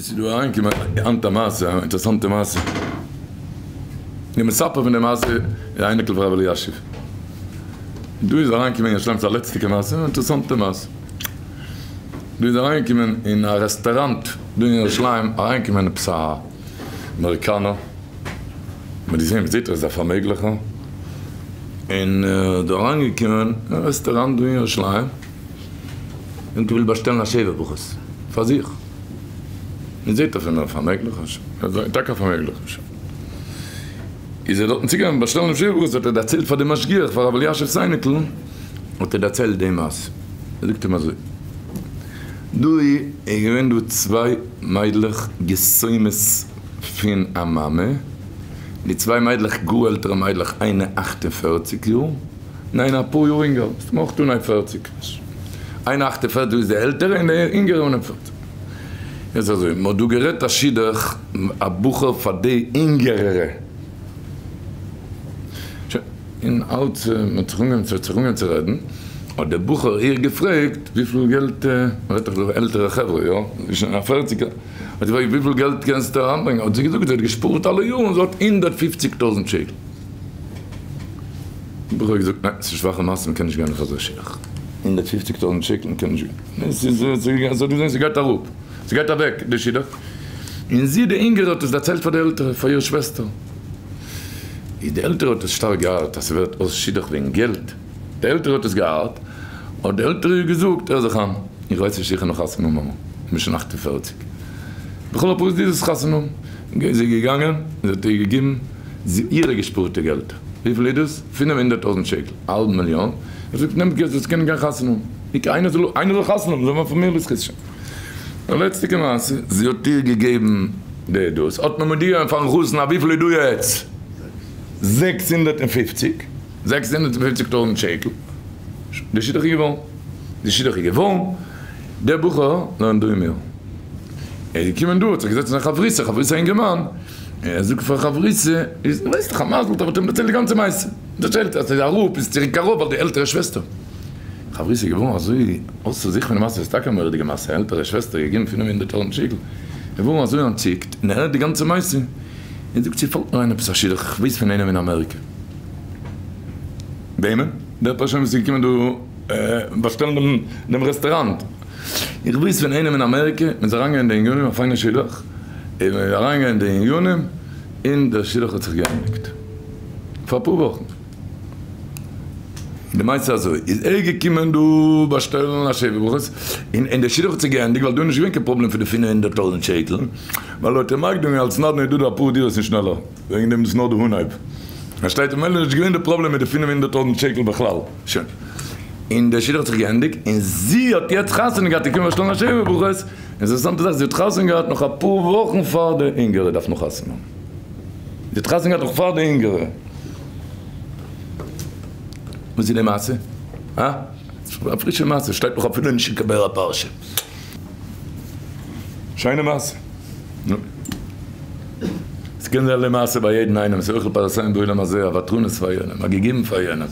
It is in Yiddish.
עס איז דא אריינגעקומען היינט א מעשה, א אינטערעסאנטע מעשה. די מספר פון די מעשה איז א אייניקל פון רב אלישיב. דא איז אריינגעקומען אין ירושלים, ס'איז א לעצטיגע מעשה, א אינטערעסאנטע מעשה. דא איז אריינגעקומען אין א רעסטאראנט דא אין ירושלים, אריינגעקומען עפעס א אמעריקאנער, מ'האט געזען, מ'זעט ער איז א פארמעגליכער, און דא אריינגעקומען אין א רעסטאראנט דא אין ירושלים, און וויל באשטעלן א שבע ברכות פאר זיך, מען זעט אויף אים א פארמעגליכער, טאקע א פארמעגליכער, איז ער דארטן צוגעגאנגען באשטעלן דעם שבע ברכות, האט ער דערציילט פאר דעם משגיח, פאר ר' אלישיב'ס אייניקל, האט ער דערציילט די מעשה, ער זאגט אים אזוי, דא איז געווען דא צוויי מיידלעך יתומות פון א מאמע, די צוויי מיידלעך גאר עלטערע מיידלעך, איינע 48 יאר, ניין אפאר יאר אינגער, מסתמא אויך אנהייב פערציג, איין 48 איז די עלטערע און די אינגערע אנהייב פערציג. איז אזוי, מ'האט דא גערעדט א שידוך א בחור פאר די אינגערערע, שוין, און אלץ מ'האט זיך אנגעהויבן צו זיך אנגעהויבן צו רעדן, האט דער בחור איר געפרעגט וויפיל געלט, מ'רעדט דאך דא עלטערע חברה, יא, זי איז שוין א פערציגער, האט זי געפרעגט וויפיל געלט קענסטו אריינברענגען, האט זי געזאגט זי האט געשפארט אלע יארן, זי האט 150 טויזנט שקל. בחור האט געזאגט ניין ס'איז שוואכע מעשה מ'קען נישט גיין אויף אזא שידוך, 150 טויזנט שקל מ'קען נישט גיין, ס'איז זי האט געזען ס'גייט אראפ, ס'גייט אוועק די שידוך, און זי די אינגערע האט עס דערציילט פאר די עלטערע פאר איר שוועסטער, איז די עלטערע האט עס שטארק געארט אז ס'ווערט אויס שידוך וועגן געלט, די עלטערע האט עס געארט, האט די עלטערע איר געזאגט הער זיך איין, איך ווייס נישט איך וועל נאך חתונה האבן אמאל, איך בין שוין 48, לכל הפחות דו זאלסט חתונה האבן, איז זי געגאנגען און זי האט איר געגעבן אירע געשפארטע געלט, וויפיל איז דאס? 500 טויזנט שקל, א האלב מיליאן, ער זאגט נעמט געלט זאלסט קענען גיין חתונה האבן, ניק איינער זאל איינער זאל חתונה האבן זאל מען פון מיר לזכות שוין. די לעצטיגע מעשה, זי האט איר געגעבן די דאס, האט מען מודיע געווען פארן חתן אז וויפיל איז דא יעצט? 650, 650 טויזנט שקל, די שידוך איז געווארן, די שידוך איז געווארן, דער בחור לערנט דא אין מיר, ער איז געקומען דא, האט זיך געזעצט אין א חברותא, חברותא אינגערמאן, ער זאגט פאר חברותא, איז ווייסט דאך א מזל טוב, האט אים דערציילט די גאנצע מעשה, דערציילט אז ס'איז אראפ איז צוריק ארויף ווייל די עלטערע שוועסטער, חברותא איז געווארן אזוי אויסער זיך פון די מעשה, ס'איז טאקע א מורא'דיגע מעשה, עלטערע שוועסטער געגעבן 500 טויזנט שקל, געווארן אזוי אנטציקט, און ער הערט די גאנצע מעשה, און זאגט ס'פאלט מיר איין עפעס א שידוך, איך ווייס פון איינעם אין אמעריקע. וועמען? דער פארשוין וואס איז געקומען דא באשטעלן דעם רעסטוראנט. איך ווייס פון איינעם אין אמעריקע, מען איז אריינגעגאנגען אין די ענינים, א פיינע שידוך, און מען איז אריינגעגאנגען אין די ענינים, און דער שידוך האט זיך געענדיגט פאר אפאר וואכן. די מעשה אזוי, איז ער געקומען דא באשטעלן א שבע ברכות, און דער שידוך האט זיך געענדיגט, ווייל דא איז נישט געווען קיין פראבלעם פון די 500 טויזנט שקל, ווייל לויט דעם מקדים אלס נדן איז דא דא אפאר דירות און שנעלער. וועגן דעם איז נאר די אנהייב. פארשטייט ממילא איז נישט געווען די פראבלעם מיט די 500 טויזנט שקל בכלל. שוין. און דער שידוך האט זיך געענדיגט, און זי האט יעצט חתונה געהאט און קומען באשטעלן א שבע ברכות, און ס'איז אינטערעסאנטע זאך, זי האט חתונה געהאט נאך אפאר וואכן פאר די אינגערע דארף נאך חתונה האבן. זי האט חתונה געהאט נאך פאר די אינגערע. וואס איז די מעשה? הא? א פרישע מעשה, שטייט נאך אפילו נישט אין קיין באר הפרשה. שיינע מעשה. נו. ס'קען זיין למעשה ביי יעדן איינעם, ס'איז אוכל פרסיים בעולם הזה, א ותרנות פאר יענעם, א געגעבן פאר יענעם.